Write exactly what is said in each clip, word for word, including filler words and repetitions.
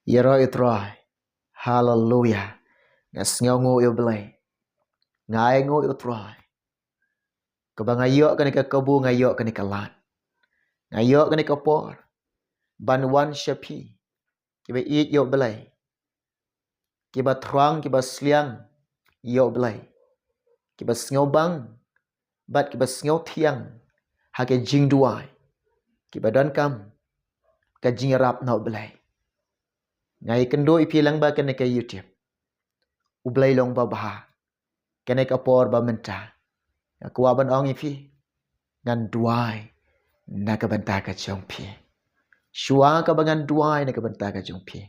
Ïaroh ïa u Trai. Haleluya. Nga sngewnguh ïa u Blei. Nga ainguh ïa u Trai. Kaba nga ïoh kane ka kabu, nga ïoh kane ka lad. Nga ïoh kane ka por ban wan sha phi. Kiba ïeit ïa u Blei. Kiba thrang, kiba sliang ïa u Blei. Kiba sngewbang bad kiba sngewthiang ha ka jingduwai. Kiba donkam ka jingïarap na u Blei. Nga ïakynduh ïa phi lyngba kane ka YouTube. U Blei long babha. Kane ka por ba mynta, nga kwah ban ong ïa phi, ngan duwai na ka bynta ka jong phi. Shuwa kaba ngan duwai na ka bynta ka jong phi,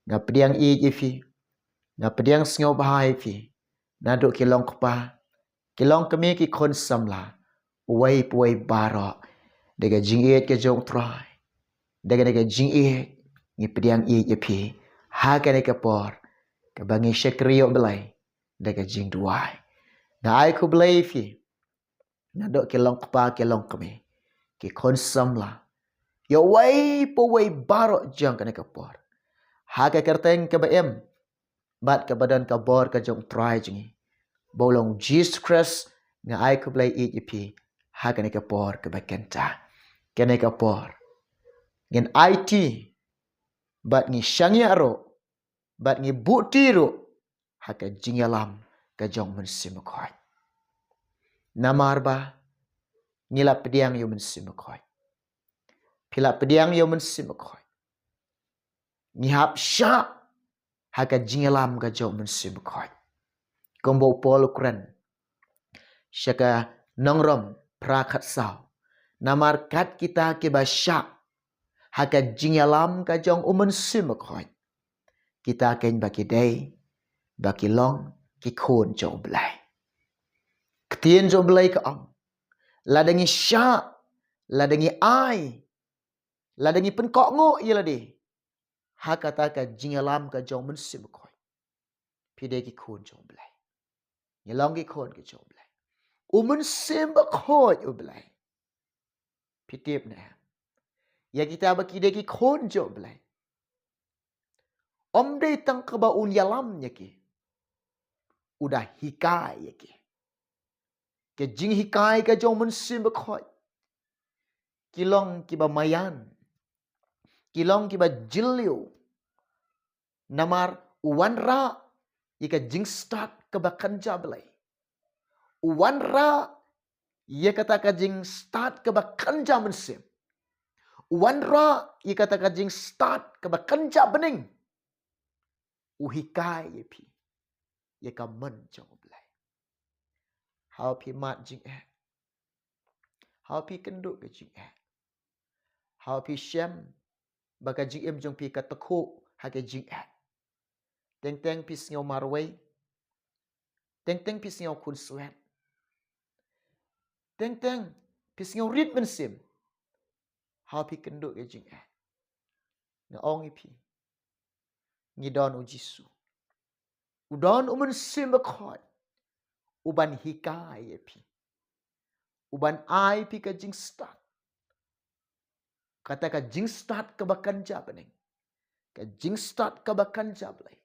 nga pdiang ïeit ïa phi. Nga pdiang sngewbha ïa phi. Naduh ki long kpa, ki long kmie, ki khun samla, uwei pa uwei baroh, da ka jingïeit ka jong u Trai, da ka, da ka jingïeit, ngi pdiang ïeit ïa phi ha kane ka por kaba ngi shakri ïa u Blei da ka jingduwai. Nga ai khublei ïa phi, naduh ki long kpa, ki long kmie, ki khun samla, ïa uwei pa uwei baroh jong kane ka por, ha ka kyrteng kaba im bad kaba don ka bor ka jong u Trai jong ngi, ba u long u Jisu Khrist. Nga ai khublei ïeit ïa phi ha kane ka por kaba kynta. Kane ka por ngin aiti bad ngi shaniah ruh bad ngi buhti ruh ha ka jingïalam ka jong u Mynsiem Bakhuid. Namar ba ngi la pdiang ïa u Mynsiem Bakhuid. Phi la pdiang ïa u Mynsiem Bakhuid. Ngi hap shah ha ka jingïalam ka jong u Mynsiem Bakhuid. Kumba u Paul u kren sha ka Nong Rom phra khatsaw. Namar kat kita kiba shah ha ka jingïalam ka jong u Mynsiem Bakhuid, kita keiñ ba ki dei, ba ki long ki khun jong u Blei. Ktien jong u Blei ka ong, lada ngi shah, lada ngi ai, lada ngi pynkohnguh ïa lade ha kata ka jingïalam ka jong u Mynsiem Bakhuid, phi dei ki khun jong u Blei. Ngi long ki khun ki jong u Blei. U Mynsiem Bakhuid u Blei, phi tip ne em, ïa kita ba ki dei ki khun jong u Blei, ym dei tang kaba un ïalam ïa ki, u da hikai ïa ki. Ka jinghikai ka jong u Mynsiem Bakhuid, ki long kiba maïan, ki long kiba jylliew. Namar u wanrah ïa ka jingstad kaba kynja Blei. U wanrah ïa kata ka jingstad kaba kynja mynsiem. U wanrah ïa kata ka jingstad kaba kynja bneng. U hikai ïa phi ïa ka mon jong u Blei. Haba phi mad jingeh, haba phi kynduh ka jingeh, haba phi shem ba ka jingim jong phi ka tyrkhuh ha ka jingeh, teng teng phi sngew marwei, teng teng phi sngew khunswet, teng teng phi sngew rit mynsiem, haba phi kynduh ka jingeh, nga ong ïa phi, ngi don u Jisu. U don u Mynsiem Bakhuid u ban hikai ïa phi, u ban ai phi ka jingstad. Kata ka jingstad kaba kynja bneng, ka jingstad kaba kynja Blei,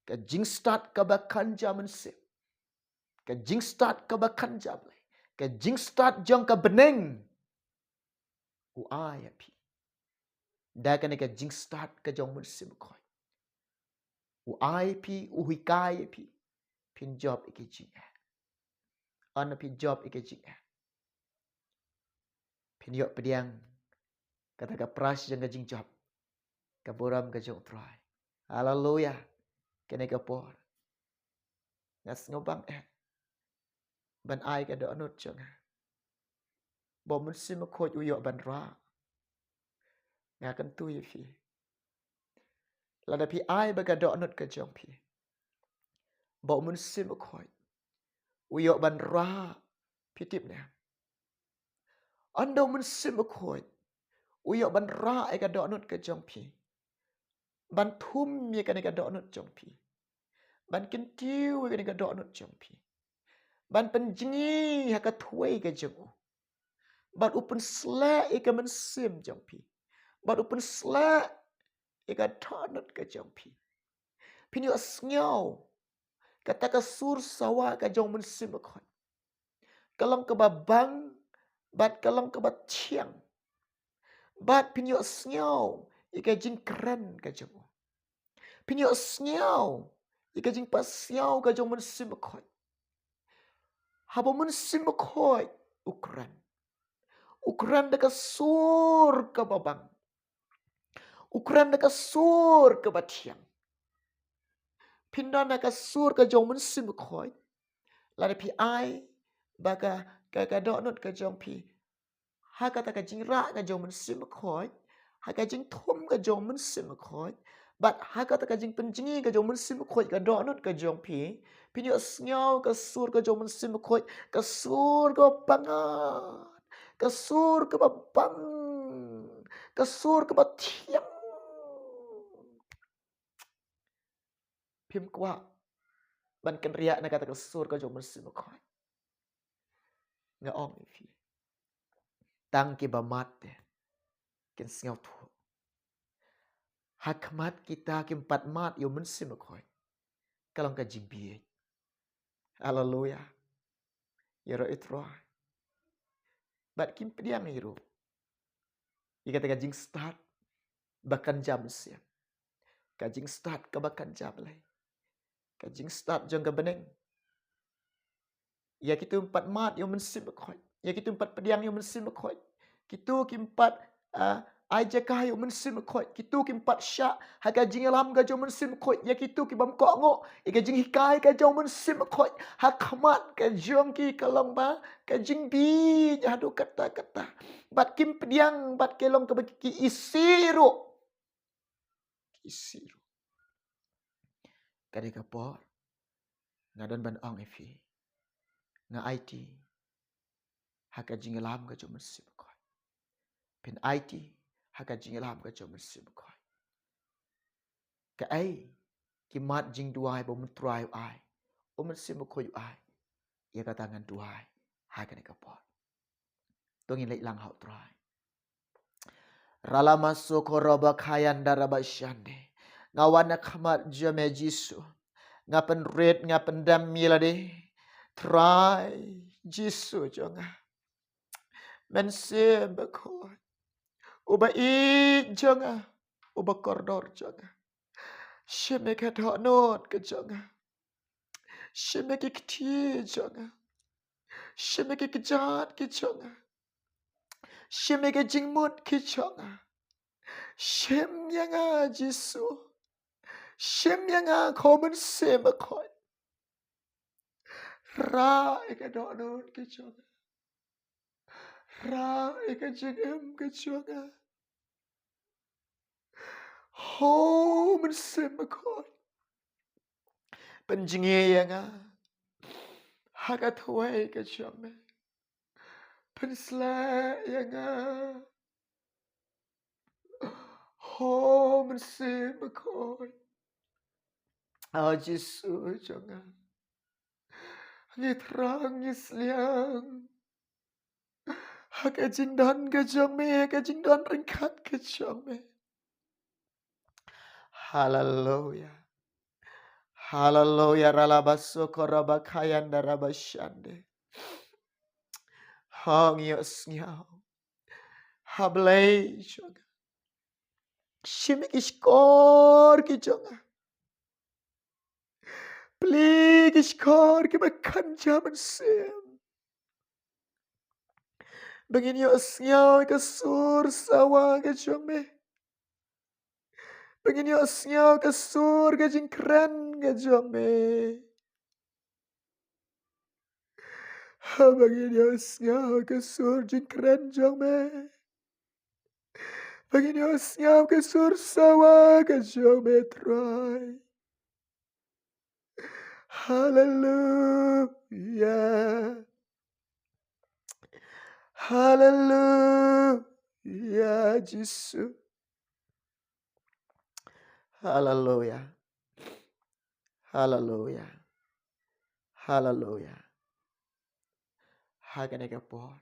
ka jingstad kaba kynja mynsiem, ka jingstad kaba kynja Blei, ka jingstad jong ka bneng. U ai ïa phi da kane ka jingstad ka jong u Mynsiem Bakhuid. U ai ïa phi, u hikai ïa phi, phin jop ïa ka jingeh. Ynda phi jop ïa ka jingeh, phin ïoh pdiang kata ka prize jong ka jingjop, ka burom ka jong u Trai. Haleluya. Kane ka por nga sngewbang eh ban ai ka dohnud jong nga ba u Mynsiem Bakhuid u ïoh ban rah. Nga kyntu ïa phi, lada phi ai ba ka dohnud ka jong phi ba u Mynsiem Bakhuid u ïoh ban rah, phi tip ne, ynda u Mynsiem Bakhuid u ïoh ban rah ïa ka dohnud ka jong phi, ban thum ïa kane ka dohnud jong phi, ban kyntiew ïa kane ka dohnud jong phi, ban pynjngi ha ka thwei ka jong u, bad u pynsleh ïa ka mynsiem jong phi, bad u pynsleh ïa ka dohnud ka jong phi. Phin ïohsngew kata ka sur sawa ka jong u Mynsiem Bakhuid. Ka long kaba bang, bad ka long kaba thiang. Bad phin ïohsngew ïa ka jingkren ka jong u. Phin ïohsngew ïa ka jingpasiaw ka jong u Mynsiem Bakhuid. Haba u Mynsiem Bakhuid u kren, u kren da ka sur kaba bang. U kren da ka sur kaba thiang. Phin don ha ka sur ka jong u Mynsiem Bakhuid. Lada phi ai ba ka, ka, ka dohnud ka jong phi ha kata ka jingrah ka jong u Mynsiem Bakhuid, ha ka jingthum ka jong u Mynsiem Bakhuid, bad ha kata ka jingpynjngi ka jong u Mynsiem Bakhuid, ka dohnud ka jong phi, phin ïohsngew ka sur ka jong u Mynsiem Bakhuid, ka sur kaba bang, ka sur kaba bang, ka sur kaba thiang. Phim kwah ban kynriah na kata ka sur ka jong u Mynsiem Bakhuid? Nga ong ïa phi, tang kiba mad te kin sngewthuh. Ha khmat kita kim pat mad ïa u Mynsiem Bakhuid, ka long ka jingbieit. Haleluya. Ïaroh ïa u Trai. Bad kim pdiang ïa ruh ïa kata ka jingstad ba kynja mynsiem, ka jingstad kaba kynja Blei, ka jingstad jong ka bneng. Ïa kitu kim pat mad ïa u Mynsiem Bakhuid, ïa kitu kim pat pdiang ïa u Mynsiem Bakhuid, kitu kim pat, ah, ai jaka ïa u Mynsiem Bakhuid, kitu kim pat shah ha ka jingïalam ka jong u Mynsiem Bakhuid, ïa kitu ki bym kohnguh ïa ka jinghikai ka jong u Mynsiem Bakhuid, ha khmat ka jong ki ka long ba ka jingbieit haduh katta katta. Bad kim pdiang, bad ka long kaba ki isih ruh. Ki isih ruh. Ka dei ka por nga don ban ong ïa phi, nga aiti ha ka jingïalam ka jong u Mynsiem Bakhuid. Phin aiti ha ka jingïalam ka jong u Mynsiem Bakhuid. Kaei ki mat jingduwai ba u Trai u ai, u Mynsiem Bakhuid u ai, ïa kata ngan duwai ha kane ka por. To ngin leit lang ha u Trai. Rala masoko roba khayan daraba shande. Nga wan ha khmat jong me Jisu. Nga pynrit, nga pyndem ïa lade. Trai Jisu jong nga, Mynsiem Bakhuid, uba ïeit jong nga, uba kordor jong nga. Shim ïa ka dohnud ka jong nga. Shim ïa ki kti jong nga. Shim ïa ki kjat ki jong nga. Shim ïa ki jingmut ki jong nga. Shim ïa nga Jisu. Shim ïa nga ko Mynsiem Bakhuid. Rah ïa ka dohnud ka jong nga. Rah ïa ka jingim ka jong nga. Ho Mynsiem Bakhuid, pynjngi ïa nga ha ka thwei ka jong me. Pynsleh ïa nga. Ho Mynsiem Bakhuid, a Jisu jong nga, ngi thrang ngi sliang ha ka jingdon ka jong me, ha ka jingdon ryngkat ka jong me. Haleluya. Haleluya. Ralabasoko rabakhayan darabashande. Hong ïohsngew ha Blei jong nga. Shim ïa ki shkor ki jong nga. Plie ki shkor kiba kynja mynsiem. Ba ngin ïohsngew ka sur sawa ka jong me. Ba ngin ïohsngew ka sur ka jingkren ka jong me. Ba ngin ïohsngew ka sur jingkren jong me. Ba ngin ïohsngew ka sur sawa ka jong me Trai. Haleluya. Haleluya Jisu. Haleluya. Haleluya. Haleluya. Ha kane ka por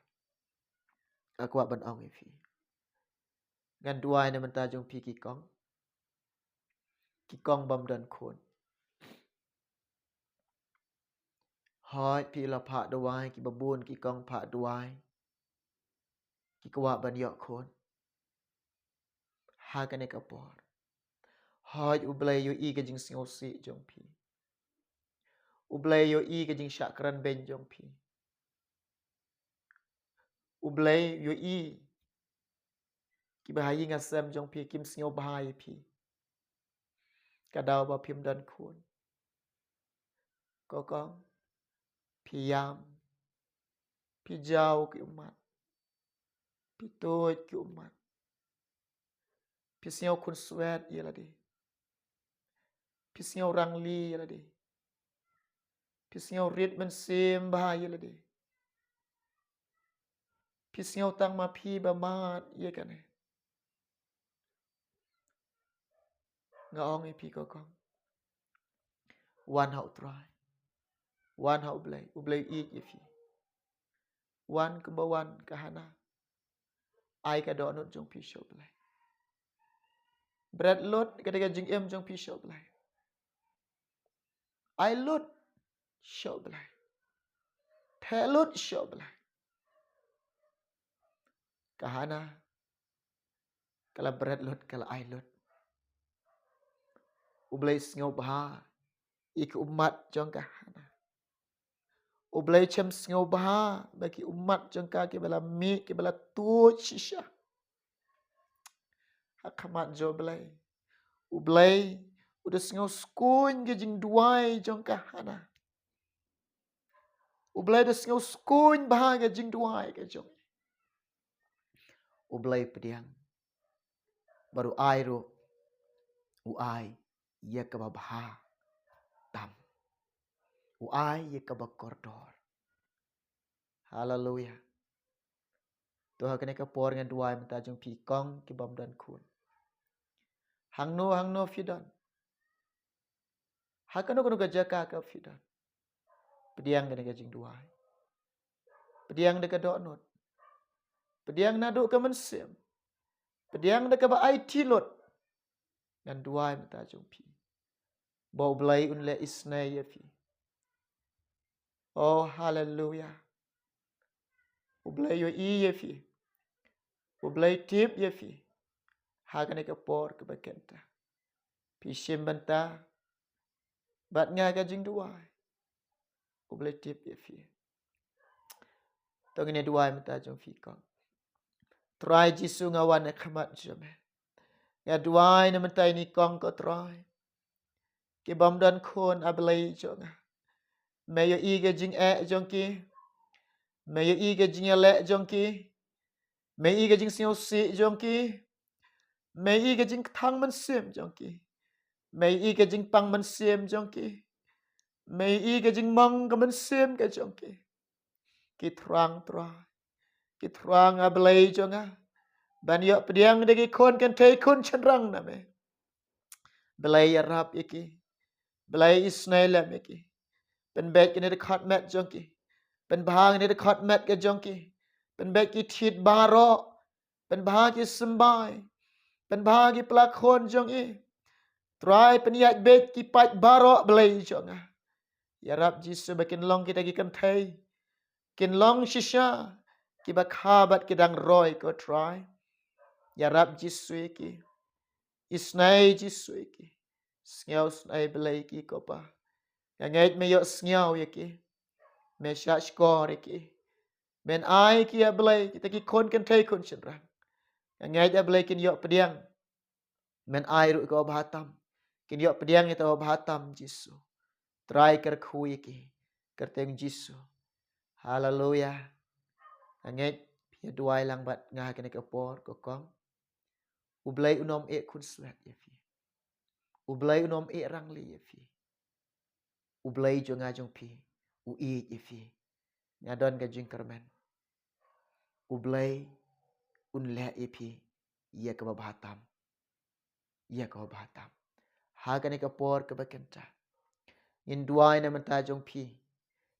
nga kwah ban ong ïa phi, ngan duwai na bynta jong phi ki kong. ki kong bym don khun. Hooid, phi la phah duwai, kiba bun ki kong phah duwai, ki kwah ban ïoh khun. Ha kane ka por, hooid, U Blei u ïohi ka jingsngewsih jong phi. U Blei u ïohi ka jingshah kren beiñ jong phi. U Blei u ïohi kiba ha ïing ha sem jong phi kim sngewbha ïa phi. Ka daw ba phim don khun, ko kong, phi ïam, phi jaw ki ummat, phi tuid ki ummat. Phi sngew khunswet ïa lade. Phi sngew rangli ïa lade. Phi sngew rit mynsiem bha ïa lade. Phi sngew tang ma phi ba mad ïa kane. Nga ong ïa phi, ko kong, wan ha U Trai. Wan ha U Blei. U Blei u ïeit ïa phi. Wan kumba wan ka Hana. Ai ka dohnud jong phi sha U Blei. Bret lut kata ka jingim jong phi sha U Blei. Ai lut sha U Blei. Theh lut sha U Blei. Ka Hana ka la bret lut, ka la ai lut. U Blei sngewbha ïa ki ummat jong ka Hana. U Blei u shem sngewbha ba ki ummat jong ka kiba la mih, kiba la tuid shisha ha khmat jong U Blei. U Blei u da sngew skun ka jingduwai jong ka Hana. U Blei u da sngew skun bha ka jingduwai ka jong. U Blei pdiang. Bad u ai ruh, u ai ïa kaba bha tam. U ai ïa kaba kordor. Haleluya. To ha kane ka por ngan duwai mynta jong phi kong ki bym don khun. Hangno hangno phi don, ha kano kano ka jaka ka phi don, pdiang kane ka jingduwai. Pdiang da ka dohnud. Pdiang naduh ka mynsiem. Pdiang da kaba aiti lut. Ngan duwai mynta jong phi ba U Blei un leh isynei ïa phi. Oh, haleluya. U Blei u ïohi ïa phi. U Blei u tip ïa phi. Ha kane ka por kaba kynta phi shim bynta bad nga ka jingduwai. U Blei u tip ïa phi. To ngin ïa duwai mynta jong phi kong. Trai Jisu, nga wan ha khmat jong me. Nga duwai na mynta ïa ine i kong, ko Trai, ki bym don khun, A Blei jong nga. Me ïohi ka jingeh jong ki. Me ïohi ka jingïaleh jong ki. Me ïohi ka jingsngewsih jong ki. Me ïohi ka jingkthang mynsiem jong ki. Me ïohi ka jingpang mynsiem jong ki. Me ïohi ka jingmong ka mynsiem ka jong ki. Ki thrang Trai. Ki thrang, A Blei jong nga, ban ïoh pdiang da ki khun kynthei khun shynrang na me. Blei ïarap ïa ki. Blei isynei lem ïa ki. Pynbeit kine ki dkhot met jong ki. Pynbha kine ki dkhot met ka jong ki. Pynbeit ki thied baroh. Pynbha ki symbai. Pynbha ki pla khun jong i. Trai, pynïaid beit ki paid baroh, Blei jong nga. Ïarap Jisu ba kin long kita ki kynthei, kin long shisha kiba kha bad ki dang roi, ko Trai. Ïarap Jisu ïa ki. Isynei Jisu ïa ki. Sngewsynei Blei ïa ki, ko Pa. Nga ngeit me ïohsngew ïa ki. Me shahshkor ïa ki. Men ai ïa ki, A Blei, kita ki khun kynthei khun shynrang. Nga ngeit, A Blei, kin ïoh pdiang. Men ai ruh ïa ka bha tam. Kin ïoh pdiang ïa ka bha tam, Jisu. Trai, kyrkhu ïa ki. Kyrteng Jisu. Haleluya. Nga ngeit phi ïa duwai lang bad nga ha kane ka por, ko kong. U Blei un ym eh khunswet ïa phi. U Blei un ym eh rangli ïa phi. U Blei jong nga jong phi u ïeit ïa phi. Nga don ka jingkyrmen, U Blei un leh ïa phi ïa kaba bha tam. Ïa kaba bha tam. Ha kane ka por kaba kynta, ngin duwai na bynta jong phi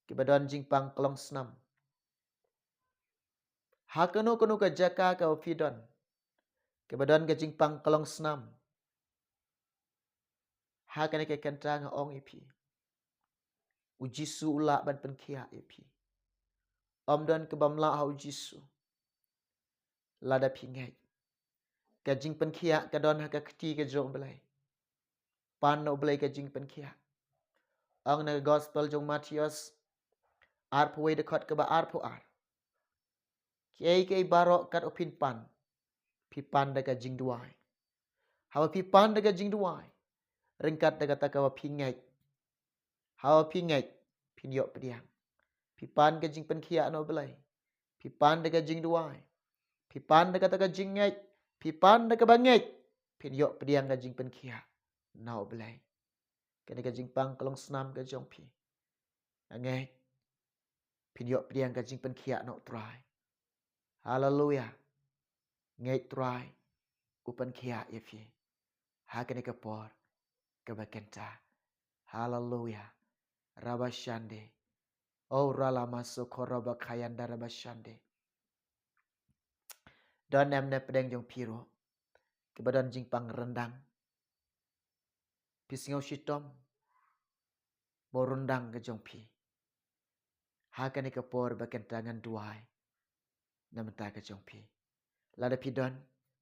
kiba don jingpang klongsnam. Ha kano kano ka jaka kaba phi don, kiba don ka jingpang klongsnam. Ha kane ka kynta nga ong ïa phi, u Jisu u lah ban pynkhiah ïa phi. Ym don kaba ym lah ha u Jisu. Lada phi ngeit, ka jingpynkhiah ka don ha ka kti ka jong u Blei. Pan na u Blei ka jingpynkhiah. Ong na ka gospel jong u Mathaios arphew wei, dkhot kaba arphew ar. Kiei kiei baroh kat ba phin pan, phi pan da ka jingduwai. Haba phi pan da ka jingduwai, ryngkat da kata kaba phi ngeit. Haba phi ngeit, phin ïoh pdiang. Phi pan ka jingpynkhiah na u Blei, phi pan da ka jingduwai, phi pan da kata ka jingngeit, phi pan da kaba ngeit, phin ïoh pdiang ka jingpynkhiah na u Blei. Kane ka jingpang ka long snam ka jong phi. Nga ngeit phin ïoh pdiang ka jingpynkhiah na u Trai. Haleluya. Ngeit Trai u pynkhiah ïa phi ha kane ka por kaba kynta. Haleluya. Rabashande. O ralamaso koroba kayanda rabashande. Don em na pdeng jong phi ruh kiba don jingpang ryndang? Phi sngew shitom ba u ryndang ka jong phi? Ha kane ka por ba kynta ngan duwai na bynta ka jong phi. Lada phi don,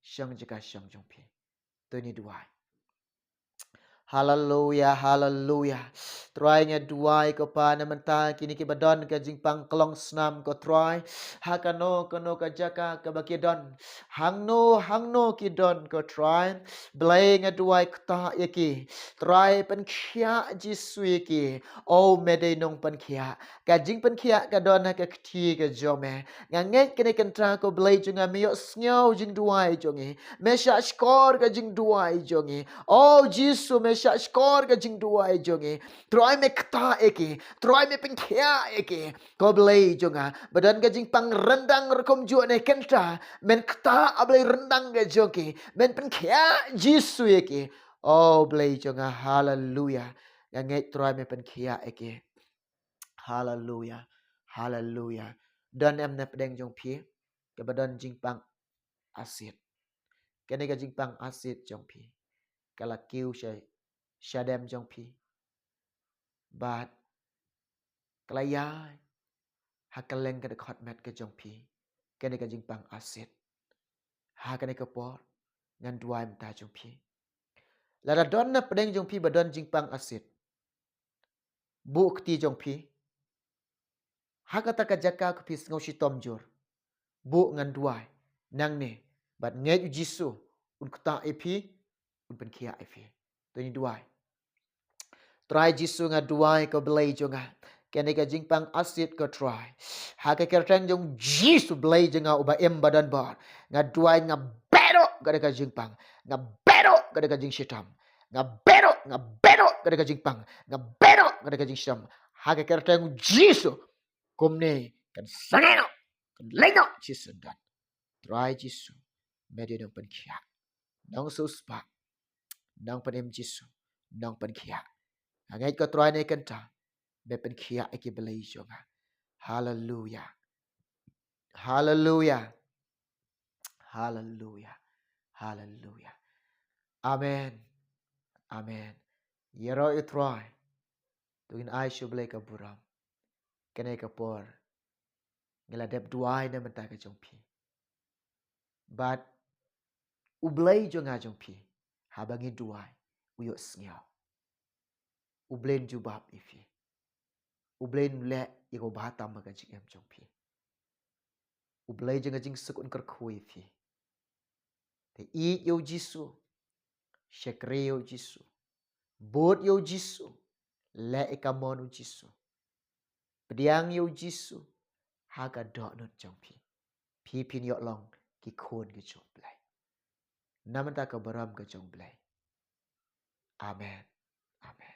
shong jaka shong jong phi. To ngin duwai. Haleluya, haleluya. Trai, nga duwai ko Pa na bynta kine kiba don ka jingpang ka long snam ko Trai. Ha kano kano ka jaka kaba ki don, hangno hangno ki don ko Trai, Blei nga duwai ktah ïa ki. Trai pynkhiah Jisu ïa ki. O me dei nongpynkhiah. Ka jingpynkhiah ka don ha ka kti ka jong me. Nga ngeit kane kynta ko Blei jong nga me ïohsngew jingduwai jong ngi. Me shahshkor ka jingduwai jong ngi. O Jisu me shahshkor ka jingduwai jong ngi. Trai me ktah ïa ki. Trai me pynkhiah ïa ki. Ko Blei jong nga, ba don ka jingpang ryndang rukom juh ne kynta, men ktah A Blei ryndang ka jong ki, men pynkhiah Jisu ïa ki. O Blei jong nga, haleluya. Nga ngeit Trai me pynkhiah ïa ki. Haleluya. Haleluya. Don em na pdeng jong phi kaba don jingpang acid? Kane ka jingpang acid jong phi ka la kiew sha shadem jong phi. Bad ka la ïaid ha kylleng ka dkhot met ka jong phi kane ka jingpang acid. Ha kane ka por ngan duwai mynta jong phi. Lada don na pdeng jong phi ba don jingpang acid, buh kti jong phi. Ha kata ka jaka ka phi sngew shitom jur, buh ngan duwai nangne, bad ngeit u Jisu un ktah ïa phi, un pynkhiah ïa phi. To ngin duwai. Trai Jisu, nga duwai ko Blei jong nga, kane ka jingpang acid ko Trai, ha ka kyrteng jong Jisu Blei jong nga uba im ba don bor, nga duwai nga bedoh kane ka jingpang, nga bedoh kane ka jingshitom, nga bedoh, nga bedoh kane ka jingpang, nga bedoh kane ka jingshitom. Ha ka kyrteng Jisu, kumne kan sangeh noh, kan leit noh, Jisu don. Trai Jisu, me dei nongpynkhiah, nongsiewspah, nongpynim Jisu, nongpynkhiah. Nga ngeit ko Trai ne kynta me pynkhiah ïa ki Blei jong nga. Haleluya. Haleluya. Haleluya. Haleluya. Amen. Amen. Ïaroh ïa u Trai. To ngin ai sha u Blei ka burom. Kane ka por ngi la dep duwai na bynta ka jong phi. Bad u Blei jong nga jong phi, haba ngi duwai, u ïohsngew. U Blei un jubab ïa phi. U Blei un leh ïa kaba tam ha ka jingim jong phi. U Blei jong ka jingsuk un kyrkhu ïa phi. Te ïeit ïa u Jisu, shakri ïa u Jisu, bud ïa u Jisu, leh ïa ka mon u Jisu, pdiang ïa u Jisu ha ka dohnud jong phi. Phi phin ïoh long ki khun ki jong u Blei. Na bynta ka burom ka jong u Blei. Amen. Amen.